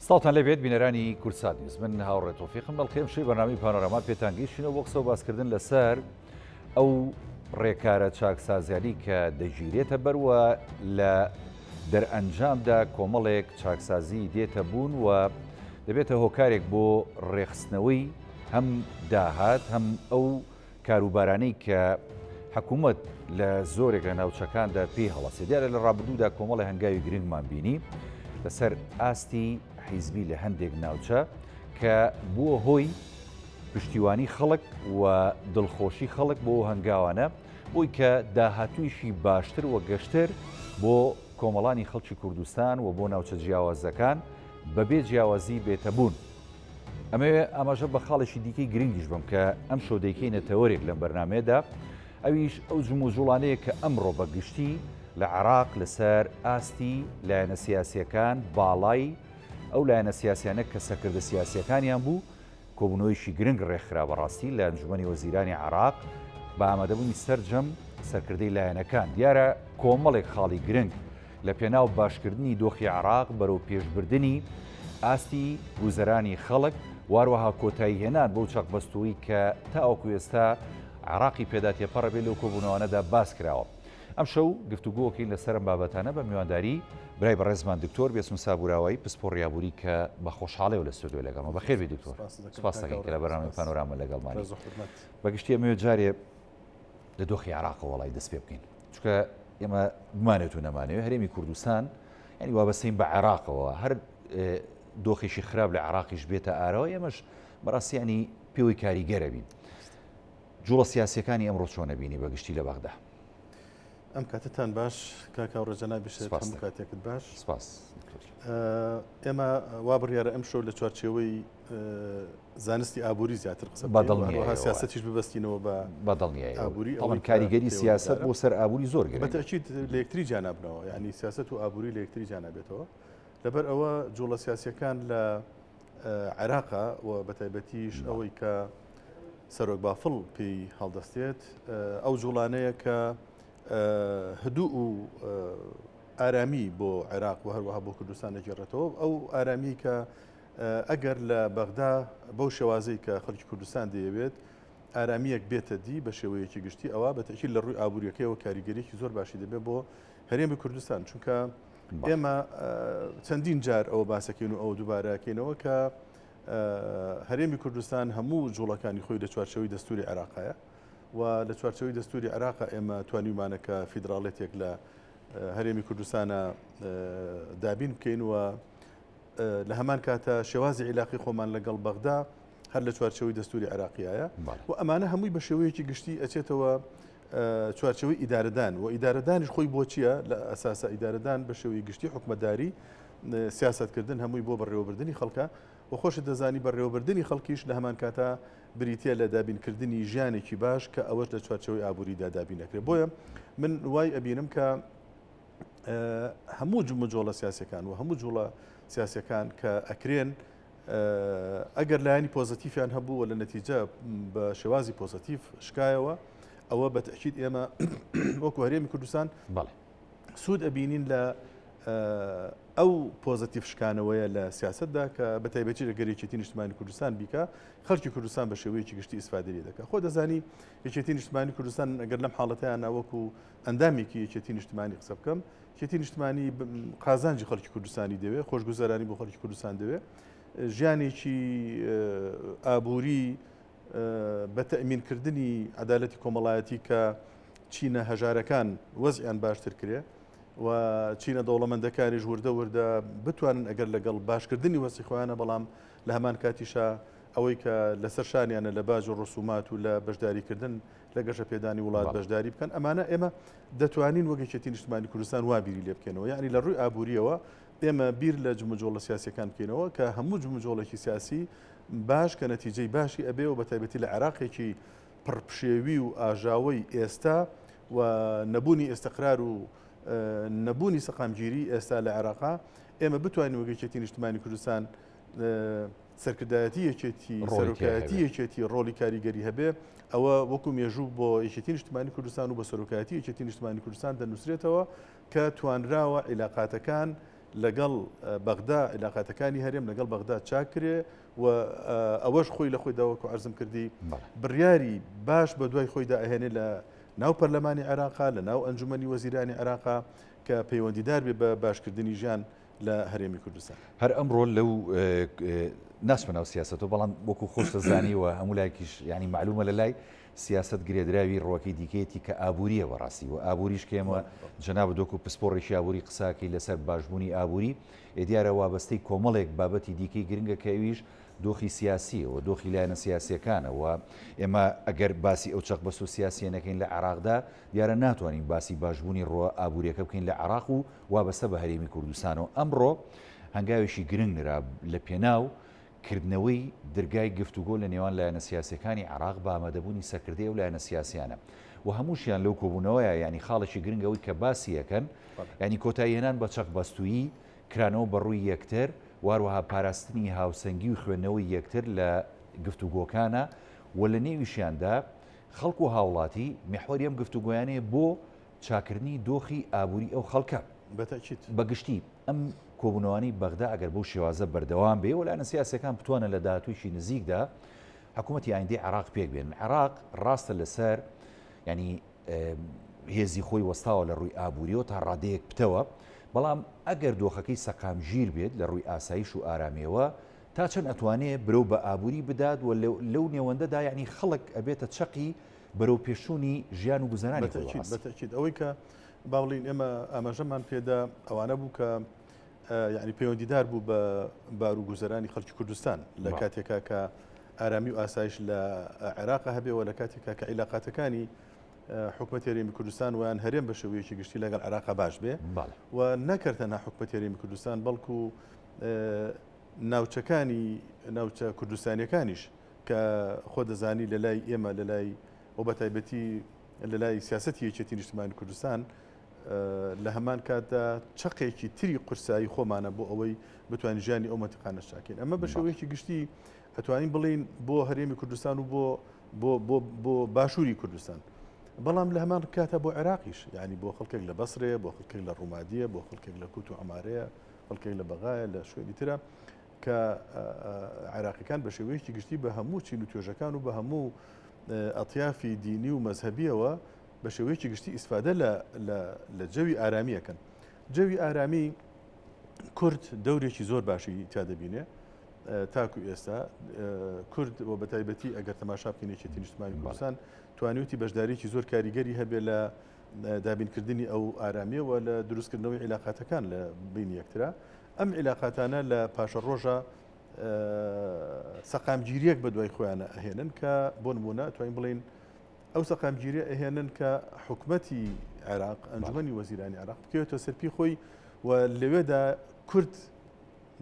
سڵاوتان لێبێت بینەرانی کوردسات نیوز من هاوڕێ تۆفیقم بەڵکە ئەمشەوی بەرنامەی پانۆراما پێتان گەیشتینەوە بۆ قسە و باسکردن لەسەر ئەو ڕێکارە چاکسازیانی کە دەگیرێتە بەر و لە دەرئەنجامدا کۆمەڵێک چاکسازی دێتە بوون و دەبێتە هۆکارێک بۆ ڕێخستنەوەی هەم داهات هەم ئەو کاروبارانەی کە حکوومەت لە زۆرێک لە ناوچەکاندا پێی هەڵەسێ. دیارە لە ڕابردوودا کۆمەڵی هەنگاوی گرنگمان بینی لەسەر ئاستی حیزبی لە هەندێک ناوچە کە بووە هۆی پشتیوانی خەڵک و دڵخۆشی خەڵک بۆ هەنگاوانە بۆی کە داهاتوویشی باشتر و گەشتر بۆ کۆمەڵانی خەڵکی کوردستان و بۆ ناوچە جیاوازەکان بەبێ جیاوازی بێتەبوون. ئەمەوێ ئاماژە بە خاڵێکی دیکەی گرنگیش بم کە ئەم شەو دەیکەینە تەوەرێک لەم بەرنمەیەدا ئەویش ئەو جموجوڵانەیە کە ئەمڕۆ بە گشتی لە عێراق لەسەر ئاستی لایەنە سیاسیەکان باڵای ئەو لایەنە سیاسیانە کە سەرکردە سیاسیەکانیان بوو کۆبوونەوەیەکی گرنگ ڕێکخرا بەڕاستی لە ئەنجومەنی وەزیرانی عێراق بە ئامادەبوونی سەرجەم سەرکردەی لایەنەکان دیارە کۆمەڵێک خاڵی گرنگ لە پێناو باشکردنی دۆخی عێراق بەرەو پێشبردنی ئاستی گوزەرانی خەڵک واروەها کۆتاییهێنان بەو چەقبەستووی کە تاوەکو ئێستا عێراقی پێدا تێپەڕە بێ لەو کۆبوونەوانەدا باس کراوە. ئەمشەو گفتوگۆکەین لەسەر ئەم بابەتانە بە میوانداری برای بەڕێزمان دکتۆر بێسون سابوراوایی پسپۆڕی ئابووری کە بە خۆشحاڵیەوە لە ستۆدیۆ لەگەڵمە. بەخێر بێی دکتۆر. سپاس دەکەین کە لە بەرنامەی پانۆراما لەگەڵمانی. بەگشتی ئەمەوێت جارێ لە دۆخی عێراقەوە وەڵای دەست پێ بکەین چونکە ئێمە بمانێت و نەمانەوێت هەرێمی کوردستان یعنی وابەستەین بە عێراقەوە هەر دۆخێکی خراپ لە عێراقیش بێتە ئارەوە ئێمەش بەڕاستی ینی پێوەی کاریگەرە بین جوڵە سیاسەکانی ئەمڕۆ چۆنە بینی بە گشتی لە بەغدا ئەم کاتتان باش کاکا ڕێجەنابی هەموو کاتێکت باش سپاس ئێمە وا بڕیارە ئەم شەو لە چوارچێوەی زانستی ئابووری زیاتر قسە بە دڵنیایەوە سیاسەتیش ببەستینەوە بە بە دڵنیایەوە ئابووری ئەوان کاریگەری سیاسەت بۆ سەر ئابووری زۆر گرنگە. بە تەئکید لە یەکتری جیا نابنەوە یانی سیاسەت و ئابووری لە یەکتری جیا نابێتەوە لەبەر ئەوە جوڵە سیاسیەکان لە عێراقا و بە تایبەتیش ئەوەی کە سەرۆک بافڵ پێی هەڵدەستێت ئەو جوڵانەیە کە هدوو و ئارامی بۆ عێراق و هەروەها بۆ کوردستان دەگێڕێتەوە ئەو ئارامی کە ئەگەر لە بەغدا بەو شێوازەی کە خەڵکی کوردستان دەیەوێت ئارامییەک بێتە دی بە شێوەیەکی گشتی ئەوا بە تەئکید لە ڕووی ئابووریەکەیەوە کاریگەریەکی زۆر باشی دەبێت بۆ هەرێمی کوردستان چونکە ئێمە چەندین جار ئەوە باسەکەین و ئەوە دووبارەکەینەوە کە هەرێمی کوردستان هەموو جوڵەکانی خۆی لە چوارچەوەی دەستوری عێراقایە و لە چوارچەوەی دەستوری عێراق ئێمە توانیومانە کە فیدراڵێتێک لە هەرێمی کوردستانە دابین بکەین و لە هەمان کاتا شێوازی عیلاقی خۆمان لەگەڵ بەغدا هەر لە چوارچێوەی دەستوری عێراقیایە و ئەمانە هەمووی بە شێوەیەکی گشتی ئەچێتەوە چوارچێوەی ئیدارەدان و ئیدارەدانیش خۆی بۆ چییە لە ئەساسە ئیدارەدان بە شێوەی گشتی حکومەتداری سیاستکردن هەمووی بۆ بەڕێوەبردننی خەڵکە و خۆشت دەزانی بەڕێوەبردننی خەڵکیش لە هەمان کاتا بریتە لە دابینکردنی ژیانێکی باش کە ئەوەش لە چوارچەوەی ئابووریدا دابین دەکرێت بۆیە من وای ئەبینم کە هەموو جموجۆڵە سیاسەکان و هەموو جوڵە سیاسەکان کە ئەکرێن ئەگەر لایەنی پۆزەتیفیان هەبوو و لە نەتیجە بە شێوازی پۆزەتیف شکایەوە ئەوە بە تەکیید ئێمە وەکو هەرێمی کوردستان بەڵێ سوود ئەبینین لە ئەو پۆزەتیف شکانەوەیە لە سیاستدا کە بە تایبەتی لە گەر یەکێتی نیشتمانی کوردستان بیکە خەڵکی کوردستان بە شێوەیەکی گشتی ئیسفادەی لێ دەکات خۆ دەزانی یەکێتی نیشتمانی کوردستان ئەگەر لەم حاڵەتەیان وەکو ئەندامێکی یەکێتی نیشتمانی قسە بکەم، یەکێتی نیشتمانی قازانجی خەڵکی کوردستانی دەوێت، خۆشگوزەرانی بۆ خەڵکی کوردستان دەوێت، ژیانێکی ئابووری بە تەئمینکردنی عەدالەتی کۆمەڵایەتی کە چینە هەژارەکان وەزعیان باشتر کرێ و چینە دەوڵەمەندەکانیش وردە وردە بتوانن ئەگەر لەگەڵ باشکردنی وەزعی خۆیانە بەڵام لە هەمان کاتیشا ئەوەی کە لەسەر شانیانە لە باج و ڕسومات و لە بەشداریکردن لە گەشەپێدانی وڵات بەشداری بکەن ئەمانە ئێمە دەتوانین وەک یەکێتی نیشتمانی کوردستان وا بیری لێ بکەینەوە یعنی لە ڕووی ئابووریەوە ئێمە بیر لە جموجۆڵە سیاسەکان بکەینەوە کە هەموو جموجۆڵێکی سیاسی باش کە نەتیجەی باشی ئەبێ و بە تایبەتی لە عێراقێکی پڕپشێوی و ئاژاوەی ئێستا و نەبوونی ئێستقرار و نەبوونی سەقامگیری ئێستا لە عێراقا ئێمە بتوانین وەک یەکێتی نیشتمانی کوردستان سەرکردایەتی یەکێتی سەرۆکایەتی یەکێتی ڕۆڵی کاریگەری هەبێ ئەوە وەکو مێژوو بۆ یەکێتی نیشتمانی کوردستان و بە سەرۆکایەتی یەکێتی نیشتمانی کوردستان دەنووسرێتەوە کە توانراوە عیلاقاتەکان لەگەڵ بەغدا عیلاقاتەکانی هەرێم لەگەڵ بەغدا چاک کرێ و ئەوەش خۆی لە خۆیدا وەکو عەرزم کردی بڕیاری باش بە دوای خۆیدا ئەهێنێ لە ناو پەرلەمانی عێراقا لە ناو ئەنجومەنی وەزیرانی عێراقا کە پەیوەندیدار بێ بە باشکردنی ژیان لە هەرێمی کوردستان. هەر ئەمڕۆ لەو ناچمە ناو سیاسەتەوە بەڵام وەکو خۆش دەزانی و هەموو لایەکیش یعنی معلومە لە لای سیاسەت گرێدراوی ڕوەکەی دیکەیەتی کە ئابووریە بەڕاستی و ئابووریش کە ئێمە جەنابت وەکو پسپۆڕێکی ئابووری قساکەی لەسەر باشبوونی ئابووری ئێ دیارە وابەستەی کۆمەڵێک بابەتی دیکەی گرنگە کە ئەویش دۆخی سیاسیە و دۆخی لایەنە سیاسیەکانە و ئێمە ئەگەر باسی ئەو چەقبەستوو سیاسیە نەکەین لە عێراقدا دیارە ناتوانین باسی باشبوونی ڕووە ئابووریەکە بکەین لە عێراق و وابەستە بە هەرێمی کوردستانەوە. ئەمڕۆ هەنگاوێکی گرنگ نرا لە پێناو کردنەوەی درگای گفتوگۆ لە نێوان لایەنە سیاسیەکانی عێراق بە ئامادەبوونی سەرکردەی ئەو لایەنە سیاسیانە و هەمووشیان لەو کۆبوونەوەیە یانی خاڵێکی گرنگ ئەوەی کە باسی ئەکەن یانی کۆتاییهێنان بە چەقبەستوویی کرانەوە بە ڕووی یەکتر و هەروەها پاراستنی هاوسەنگی و خوێندنەوەی یەکتر لە گفتوگۆکانە و لە نێویشیاندا خەڵک و هاوڵاتی میحوەری ئەم گفتوگۆیانەیە بۆ چاکردنی دۆخی ئابووری ئەو خەڵکە. بە تەئکید. بە گشتی ئەم کۆبوونەوانەی بەغدا ئەگەر بەو شێوازە بەردەوام بێ و لایەنە سیاسیەکان بتوانن لە داهاتوویەکی نزیکدا حکوومەتی ئایندەی عێراق پێک بێنن عێراق ڕاستە لەسەر ینی هێزی خۆی وەستاوە لە ڕووی ئابووریەوە تا ڕادەیەک پتەوە بەڵام ئەگەر دۆخەکەی سەقامگیر بێت لە ڕووی ئاسایش و ئارامیەوە تا چەند ئەتوانێ برەو بە ئابووری بدات و لەو نێوەندەدا یعنی خەڵک ئەبێتە چەقی بەرەو پێشچوونی ژیان و گوزەرانی خۆی بەڕاست. بەتەئکید ئەوەی کە با بڵێین ئێمە ئاماژەمان پێدا ئەوانە بوو کە یعنی پەیوەندیدار بوو بە بار و گوزەرانی خەڵکی کوردستان لە کاتێکا کە ئارامی و ئاسایش لە عێراق هەبێ و لە کاتێکا کە عیلاقاتەکانی حکومەت هەرێمی کوردستان ویان هەرێم بە شێوەیەکی گشتی لەگەڵ عێراق باش بێ و نەکرد تەنها حکومەت هەرێمی کوردستان بەڵکو ناوچەکانی ناوچە کوردستانیەکانیش کە خۆ دەزانی لە لای ئێمە لە لای و بە تایبەتی لە لای سیاسەتی یەکێتی نیشتمانی کوردستان لە هەمان کاتدا چەقێکی تری قورسایی خۆمانە بۆ ئەوەی بتوانین ژیانی ئەو مەنتیقانە چاکین ئەمە بە شێوەیەکی گشتی ئەتوانین بڵین بۆ هەرێمی کوردستان و بۆ بۆ بۆ بۆ باشووری کوردستان بەڵام لە هەمان کاتە بۆ عێراقیش یعنی بۆ خەڵکێک لە بەسرەیە بۆ خەڵکێک لە ڕوومادیە بۆ خەڵکێک لە کوت و ئەمارەیە خەڵکێک لە بەغایە لە شوێنی ترە کە عێراقیەکان بە شێوەیەکی گشتی بە هەموو چین و توێژەکان و بە هەموو ئەتیافی دینی و مەزهەبیەوە بە شێوەیەکی گشتی ئیسفادە لە جەوی ئارامیەکەن. جەوی ئارامی کورد دەورێکی زۆر باشی تیا دەبینێ تاکو ئێستا کورد و بە تایبەتی ئەگەر تەماشا بکەین یەکێتی نیشتمانی کوردستان توانیوتی بەشداریی زۆر کاریگەری هەبێ لە دابینکردنی ئەو ئارامیەوە لە دروستکردنەوەی عیلاقاتەکان لە بینی یەکترا ئەم عیلاقاتانە لە پاشەڕۆژە سەقامگیریەک بە دوای خۆیانە ئەهێنن کە بۆ نمونە توانین بڵین ئەو سەقامگیریە ئەهێنن کە حکومەتی عێراق ئەنجومەنی وەزیرانی عێراق بکەوێتە سەرپی خۆی و لەوێدا کورد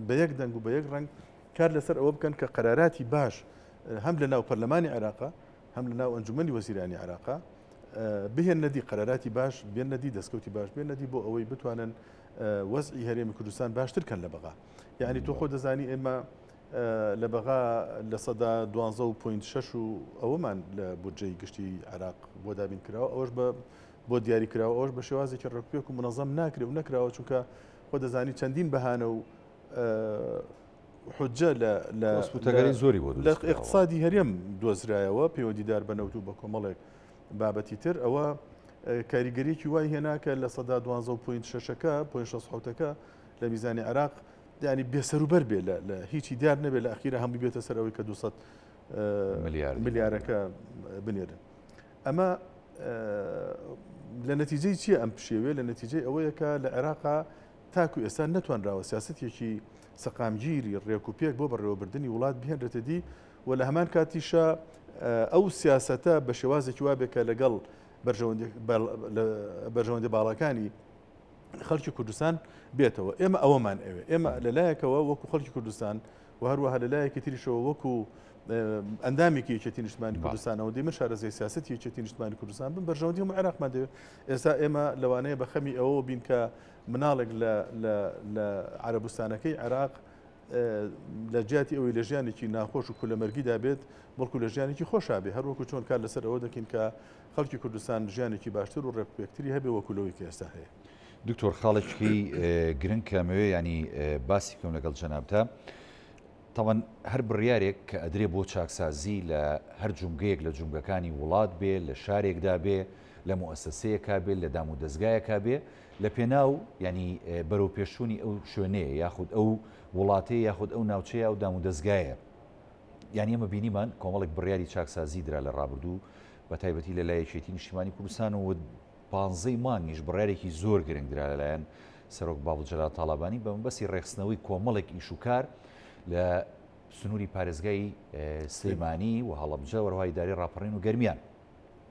بە یەک دەنگ و بە یەک ڕەنگ کار لەسەر ئەوە بکەن کە قەراراتی باش هەم لە ناو پەرلەمانی عێراقا هەم لە ناو ئەنجومەنی وەزیرانی عێراقا بهێننە دی قەراراتی باش بێننە دی دەستکەوتی باش بێننە دی بۆ ئەوەی بتوانن وەزعی هەرێمی کوردستان باشتر کەن لە بەغا یعنی تۆ خۆ دەزانی ئێمە لە بەغا 12.6 و ئەوەمان لە بودجەی گشتی عێراق بۆ دابین کراوە ئەوەش بە بۆ دیاری کراوە ئەوەش بە شێوازێکی ڕێکوپێک و منەزەم ناکرێ و نەکراوە چونکە خۆ دەزانی چەندین بەهانە و حجە لە لە زۆری بۆ لە اقتصادی هەرێم دۆزرایەوە پەیوەندیدار بە نەوت و بە کۆمەڵێک بابەتی تر ئەوە کاریگەریەکی وای هێنا کە 12.6 ەکە point شەست حوتەکە لە میزانی عێراق یعنی بێسەروبەر بێ لە هیچی دیار نەبێت لە ئەخیرە هەمووی بێتە سەر ئەوەی کە 200 ملیارەکە بنێرن ئەمە لە نەتیجەی چییە ئەم پشێوێ لە نەتیجەی ئەوەیە کە لە عێراقا تاکو ئێستا نەتوانراوە سیاسەتێکی سەقامگیری ڕێک و پێک بۆ بەڕێوەبردنی وڵات بهێنرێتە دی و لە هەمان کاتیشا ئەو سیاسەتە بە شێوازێکی وابێ کە لەگەڵ بەرژەوەندی باڵاکانی خەڵکی کوردستان بێتەوە ئێمە ئەوەمان ئەوێ ئێمە لەلایەکەوە وەکو خەڵکی کوردستان و هەروەها لەلایەکی تریشەوە وەکو ئەندامێکی یەکێتی نیشتمانی کوردستانەوە دی من شارەزای سیاسەتی یەکێتی نیشتمانی کوردستان بم بەرژەوەندی هەموو عێراقمان دەوێت ئێستا ئێمە لەوانەیە بە خەمی ئەوەوە بین کە مناڵێک لە عەرەبستانەکەی عێراق لە جیاتی ئەوەی لە ژیانێکی ناخۆش و کولەمەرگیدا بێت بەڵکو لە ژیانێکی خۆشا بێ هەروەکو چۆن کار لەسەر ئەوە دەکەین کە خەڵکی کوردستان ژیانێکی باشتر و ڕێکوپێکتری هەبێ وەکو لەوەی کە ئێستا هەیە. دکتۆر خاڵێکی گرنگ کە ئەمەوێ ینی باسی بکەم لەگەڵ جەنابتا تاوان هەر بڕیارێک کە ئەدرێ بۆ چاکسازی لە هەر جومگەیەک لە جومگەکانی وڵات بێ لە شارێکدا بێ لە موئەسەسەیەکا بێ لە دام و دەزگایەکا بێ لە پێناو ینی بەرەو پێشچوونی ئەو شوێنەیە یاخود ئەو وڵاتەیە یاخود ئەو ناوچەیە ئەو دام و دەزگایە یانی ئێمە بینیمان کۆمەڵێک بڕیاری چاکسازی درا لە ڕابردوو بە تایبەتی لە لای یەکێتی نیشتیمانی کوردستان و پانزەی مانگیش بڕیارێکی زۆر گرنگ درا لەلایەن سەرۆک باڤڵ جەلال تاڵەبانی بە مەبەستی ڕێکخستنەوەی کۆمەڵێک ئیش و کار لە سنووری پارێزگای سلێمانی و هەڵەبجە وەروها ئیدارەی ڕاپەڕین و گەرمیان.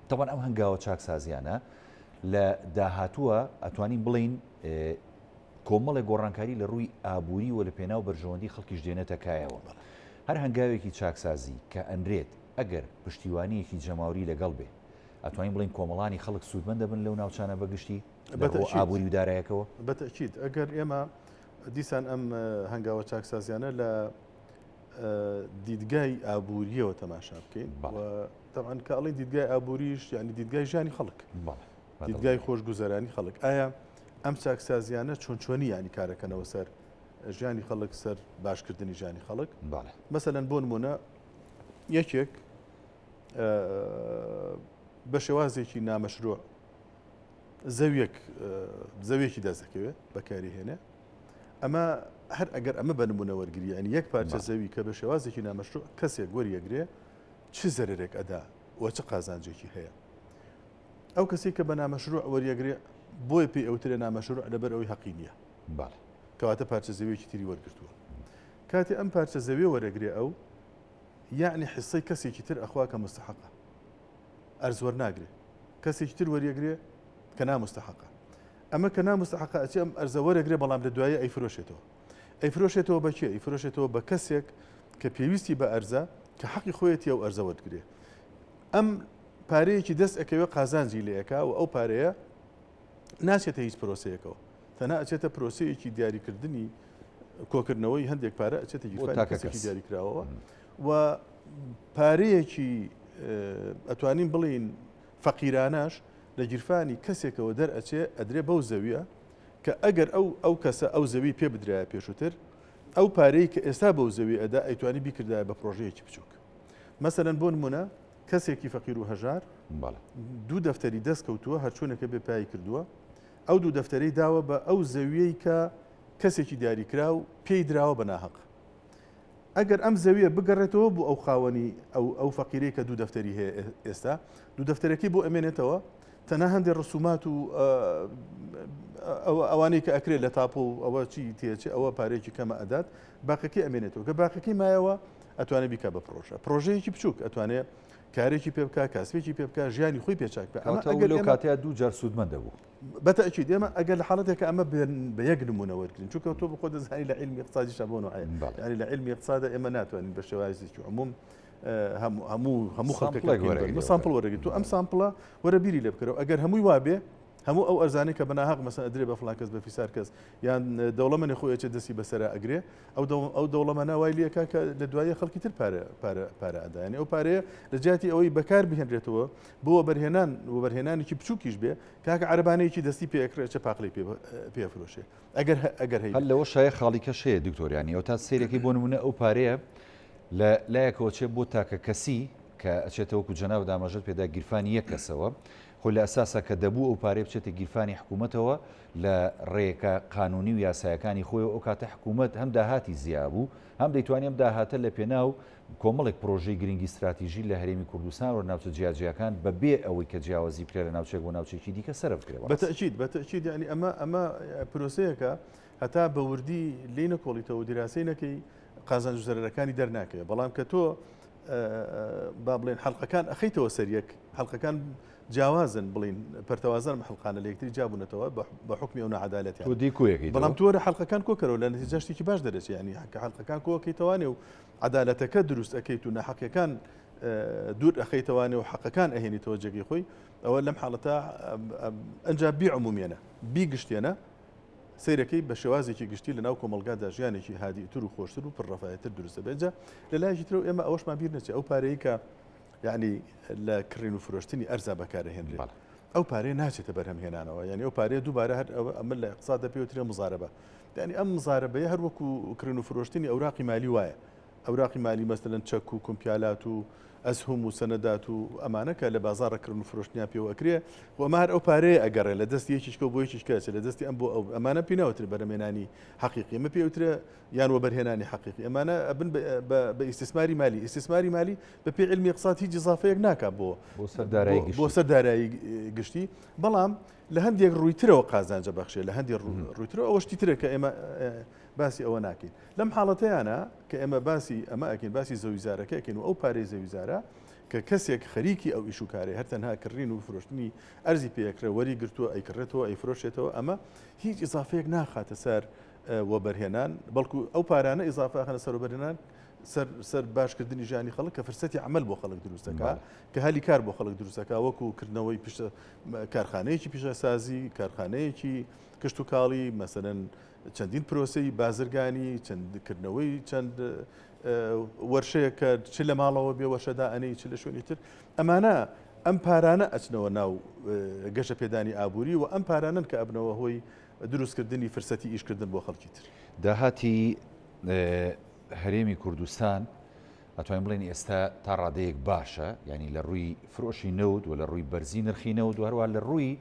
تەبعەن ئەم هەنگاوە چاکسازیانە لە داهاتووە ئەتوانین بڵێین کۆمەڵێک گۆڕانکاری لە ڕووی ئابووری و لە پێناو بەرژەوەندی خەڵکیش دێنێتە کایەوە. هەر هەنگاوێکی چاکسازی کە ئەنرێت ئەگەر پشتیوانییەکی جەماوری لەگەڵ بێ، ئەتوانین بڵێین کۆمەڵانی خەڵک سوودمەند دەبن لەو ناوچانە بە گشتی لە ڕووە ئابووری و دارایەکەوە؟ بە تەئکید. ئەگەر ئێمە دیسان ئەم هەنگاوە چاکسازیانە لە دیدگای ئابوورییەوە تەماشا بکەین و تەبعەن کە ئەڵێین دیدگای ئابووریش یانی دیدگای ژیانی خەڵک. دیدگای خۆشگوزەرانی خەڵک. ئایا ئەم چاکسازیانە چۆن چۆنی یانی کارەکەنەوە سەر ژیانی خەڵک سەر باشکردنی ژیانی خەڵک مەسەلەن بۆ نمونە یەکێک بە شێوازێکی نامەشروع زەویەک زەویەکی دەست دەکەوێت بەکاری هێنێ ئەمە هەر ئەگەر ئەمە بە نمونە وەرگری ینی یەک پارچە زەوی کە بە شێوازێکی نامەشروع کەسێک وەریەگرێ چ زەرێک ئەدا و چ قازانجێکی هەیە ئەو کەسەی کە بە نامەشروع وەریەگرێ بۆیە پێی ئەوترێ نامەشروع لەبەر ئەوەی هەقی نییە. بەڵێ. کەواتە پارچە زەویەکی تری وەرگرتووە. کاتێ ئەم پارچە زەویە وەرەگرێ ئەو یەعنی حیسەی کەسێکی تر ئەخوا کە مستحەقە. ئەرز وەرناگرێ. کەسێکی تر وەریەگرێ کە نامستحەقە. ئەمە کە نامستحەقە ئەچێ ئەم ئەرزە وەرەگرێ بەڵام لە دوایی ئەیفرۆشێتەوە. ئەیفرۆشێتەوە بە کێ؟ ئەیفرۆشێتەوە بە کەسێک کە پێویستی بە ئەرزە کە حەقی خۆیەتی ئەو ئەرزە وەرگرێ. ئەم پارەیەکی دەست ئەکەوێ قازانجی لێ ئەکا و ئەو پارەیە ناچێتە هیچ پرۆسەیەکەوە تەنها ئەچێتە پرۆسەیەکی دیاریکردنی کۆکردنەوەی هەندێک پارە ئەچێتە گیرفانی کەسێکی دیاریکراوەوە و پارەیەکی ئەتوانین بڵین فەقیرانەش لە گیرفانی کەسێکەوە دەرئەچێ ئەدرێ بەو زەویە کە ئەگەر ئەو ئەو کەسە ئەو زەوی پێ بدرایە پێشووتر ئەو پارەی کە ئێستا بەو زەوی ئەدا ئەیتوانی بیکردایە بە پرۆژەیەکی بچووک مەسەلەن بۆ نمونە کەسێکی فەقیر و هەژار دوو دەفتەری دەست کەوتووە هەرچۆنێکە بێ پای کردووە ئەو دوو دەفتەری داوە بە ئەو زەویەی کە کەسێکی دیاریکراو پێی دراوە بە ناهەق ئەگەر ئەم زەویە بگەڕێتەوە بۆ ئەو خاوەنی ئەو ئەو فەقیرەی کە دوو دەفتەری هەیە ئێستا دوو دەفتەرەکەی بۆ ئەمێنێتەوە تەنها هەندێک ڕسومات و ئەوانەی کە ئەکرێت لە تاپۆ و ئەوە چی تێچێ ئەوە پارێکی کەمە ئەدات باقەکەی ئەمێنێتەوە کە باقەکەی مایەوە ئەتوانێت بیکا بە پرۆژە پرۆژەیەکی بچووک ئەتوانێت کارێکی پێ بکا کاسبێکی پێ بکا ژیانی خۆی پێ چاک بکا ئەمە ئەگەر لەو کاتەیە دوو جار سوودمەند دەبوو بەتەئکید ئێمە ئەگەر لە حاڵەتێکە ئەمە بە یەک نمونە وەرگین چونکە تۆ بخۆ دەزانی لە علمی اقتصادیشا بۆ نوعەیە یعنی لە علمی اقتصادە ئێمە ناتوانین بە شێوازێکی عموم هەموو هەموو هەموو خەڵکەکە sample وەرەگرین تۆ ئەم sample ە وەرە بیری لێ بکەرەوە ئەگەر هەمووی وابێ هەموو ئەو ئەرزانەی کە بە ناهەق مەسەن ئەدرێ بە فڵان کەس بە فیسار کەس یان دەوڵەمەنی خۆی ئەچێت دەستی بەسەرا ئەگرێ ئەو ئەو دەوڵەمەنە وای لێکا کە لە دوایە خەڵکی تر پارە پارە پارە ئەدا یعنی ئەو پارەیە لە جیاتی ئەوەی بەکار بهێنرێتەوە بۆ وەبەرهێنان وەبەرهێنانێکی بچووکیش بێ کاکە عەرەبانەیەکی دەستی پێ ئەکڕێ ئەچێ پاقلەی پێ پێ ئەفرۆشێ ئەگەر ئەگەر هەیە هەر لەوە شایە خاڵی کەش هەیە دکتۆر یانی ئەو تا سەیرەکەی بۆ نمونە ئەو پارەیە لە لایەکەوە چێ بۆ تاکە کەسی کە ئەچێتە وەکو جەنابت ئاماژەت پێدا گیرفانی یەک کەسەوە خۆ لە ئەساسا کە دەبوو ئەو پارەیە بچێتە گیرفانی حکوومەتەوە لە ڕێکە قانونی و یاسایەکانی خۆی ئەو کاتە حکوومەت هەم داهاتی زیابوو هەم دەیتوانی ئەم داهاتە لە پێناو کۆمەڵێک پرۆژەی گرنگی ستراتیژی لە هەرێمی کوردستان و ناوچە جیاجیاکان بە بێ ئەوەی کە جیاوازی بکرێت لە ناوچێک بۆ ناوچێکی دیکە سەرف بکرێت. بە تەئکید بە تەئکید یانی ئەمە ئەمە پرۆسەیەکە هەتا بە وردی لێی نەکۆڵیتەوە و دیراسەی نەکەی قازانج و زەرەرەکانی دەرناکەوێت بەڵام کە تۆ با بڵێن حەڵقەکان ئەخەیتەوە سەر یەک حەڵقەکان جیاوازن بڵین پەرتەوازن ئەم حەڵقانە لە یەکتری جیابوونەتەوە بە حوکمی ئەو ناعەدالەتیان تۆ دێی کۆیەکەیتەوە بەڵام تۆ وەرە حەڵقەکان کۆکەرەوە لە نەتیجە شتێکی باش دەرەچێ یانی کە حەڵقەکان کۆکەیتەوانێ و عەدالەتەکە دروست ئەکەیت و ناحەقیەکان دوور ئەخەیتەوانێ و حەقەکان ئەهێنیتەوە جێگەی خۆی ئەوە لەم حاڵەتە ئەنجا بی عمومیێنە بی گشتێنە سەیرەکەی بە شێوازێکی گشتی لەناو کۆمەڵگادا ژیانێکی هادیتر و خۆشتر و پڕ ڕەفایەتر دروست دەبێت جا لە لایەکی ترەوە ئێمە ئەوەشمان بیر نەچێت ئەو پارەی کە یعنی لە کڕین و فرۆشتنی ئەرزا بەکارەهێنرێت. ئەو پارەیە ناچێتە بەرهەمهێنانەوە یعنی ئەو پارەیە دووبارە هەر ئەمە لە اقتصاددا پێوترێ مزارەبە یعنی ئەم مزارەبەیە هەر وەکو کڕین و فرۆشتنی ئەوراقی مالی وایە ئەوراقی مالی مەسەلەن چەک و کۆمپیالات و ئەسهم و سەنەدات و ئەمانە کە لە بازاڕە کڕین و فرۆشتنیان پێوە ئەکرێ و ئەمە هەر ئەو پارەیە ئەگەڕێ لە دەستی یەکیشکە بۆ یەکیشکە ئەچێ لە دەستی ئەم بۆ ئەو ئەمانە پێی ناوترێ بەرهەمهێنانی حەقیقی ئەمە پێی ئەوترێ یان وەبەرهێنانی حەقیقی ئەمانە ئەبن بە ئیستیسماری مالی ئیستیسماری مالی بە پێی عیلمی اقتصاد هیچ ئیزافەیەک ناکا بۆ بۆ سەر دارایی گشتی بۆ سەر دارایی گشتی بەڵام لە هەندێک ڕوویترەوە قازانجە بەخشێ لە هەندێک ڕوویترەوە ئەوە شتی ترە کە ئێمە باسی ئەوە ناکەین لەم حاڵەتەیانە کە ئێمە باسی ئەمە ئەکەین باسی زەویزارەکە ئەکەین و ئەو پارەی زەویزارە کە کەسێک خەریکی ئەو ئیش و کارەی هەر تەنها کڕین و فرۆشتنی ئەرزی پێکرێ وەری گرتووە ئەیکڕێتەوە ئەیفرۆشێتەوە ئەمە هیچ ئیزافەیەک ناخاتە سەر وەبەرهێنان بەڵکو ئەو پارانە ئیزافە ئەخەنە سەر وەبەرهێنان سەر سەر باشکردنی ژیانی خەڵک کە فرسەتی عمل بۆ خەڵک دروست دەکا کە هەلی کار بۆ خەڵک دروست دەکا وەکو کردنەوەی پیشە کارخانەیەکی پیشەسازی کارخانەیەکی کشتوکاڵی مەسەلەن چەندین پرۆسەی بازرگانی چەند کردنەوەی چەند وەرشەیە کە چ لە ماڵەوە بێ وەرشەدا ئەنەی چ لە شوێنی تر ئەمانە ئەم پارانە ئەچنەوە ناو گەشە پێدانی ئابووری و ئەم پارانن کە ئەبنەوە هۆی دروستکردنی فرسەتی ئیشکردن بۆ خەڵکی تر. داهاتی هەرێمی کوردستان ئەتوانین بڵێین ئێستا تا ڕادەیەک باشە یعنی لە ڕووی فرۆشی نەوت و لە ڕووی بەرزی نرخی نەوت و هەروە لە ڕووی